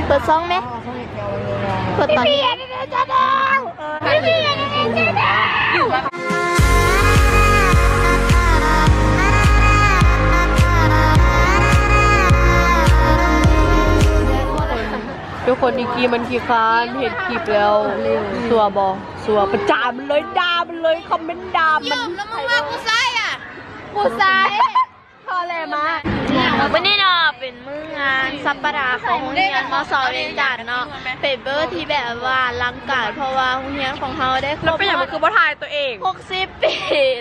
ເປີດຊ່ອງແມະ ເປີດຕອນນີ້. ທຸກຄົນ ອີກກີ້ມັນຂີ້ຄ້ານເຮັດຄລິບແລ້ວ. ຊົ່ວບໍ່? ຊົ່ວ. ປະຈານມັນເລີຍ ດ່າມັນເລີຍ ຄອມເມັນດ່າມັນ. ແລ້ວມຶງວ່າຜູ້ຊາຍອະ? ຜູ້ຊາຍ. ພໍແລ້ວມາ. ມື້ນີ້ເນາະ ເປັນມື້ງານສັບປະດາຂອງໂຮງຮຽນ ມສ ວຽງຈັນເນາະ. ເປັນມື້ທີ່ແບບວ່າອະລັງການ ເພາະວ່າໂຮງຮຽນຂອງເຮົາໄດ້ຄົບຮອບ ແລ້ວເປັນຫຍັງມຶງຄືບໍ່ຖ່າຍຕົວເອງ? ຫົກສິບປີ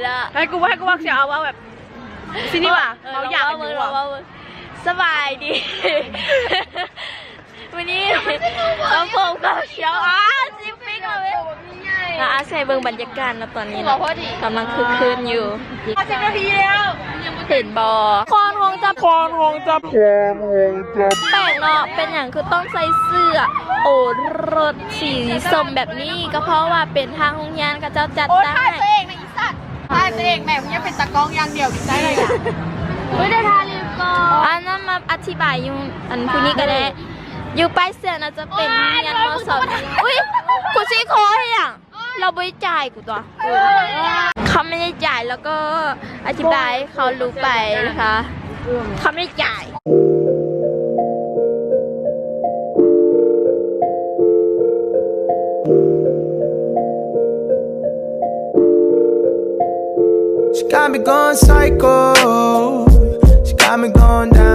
ລະ. ໃຫ້ກູ ໃຫ້ກູເວົ້າ ຊິເອົາເວົ້າແບບຊິນີ້ຫວາ? ເອີ ເວົ້າຢາກກັນຢູ່ຫວາ? ສະບາຍດີ. ມື້ນີ້ມາພົບກັບຊ່ອງ ອ້າ ຊິປິກແລ້ວເວີຍ. ລະອາໄສເບິ່ງບັນຍາກາດເນາະ ຕອນນີ້ເນາະ ກຳລັງຄຶກຄື້ນຢູ່. ສິບນາທີແລ້ວ ເຫັນບໍ່? ຄອນຮອງຈັບ ຄອນຮອງຈັບ ແປກເນາະ ເປັນຫຍັງຄືຕ້ອງໃສ່ເສື້ອໂອລົດສີສົ້ມແບບນີ້? ກໍເພາະວ່າເປັນທາງໂຮງຮຽນເຂົາເຈົ້າຈັດຕັ້ງໃຫ້. ຖ່າຍຕົວເອງແມ່ ມຶງຢ່າເປັນຕາກ້ອງຢ່າງດຽວ ມີໃຈໄດ້ລະ. ອຸ້ຍ ໄດ້ທາລິບກ່ອນ. ອັນນັ້ນມາອະທິບາຍຢູ່ ອັນຜູ້ນີ້ກໍໄດ້ ຢູ່ປ້າຍເສື້ອນະ ຈະເປັນໂຮງຮຽນ ມສ ອຸ້ຍ ຄູຊິຂໍເຮັດຫຍັງ? ລາວບໍ່ໄດ້ຈ່າຍກູຕົວະ. ເຂົາໄມ່ໄດ້ຈ່າຍ ແລ້ວກໍອະທິບາຍໃຫ້ເຂົາຮູ້ໄປນະຄະ ເຂົາໄມ່ໄດ້ຈ່າຍ. She got me going psycho. She got me going down.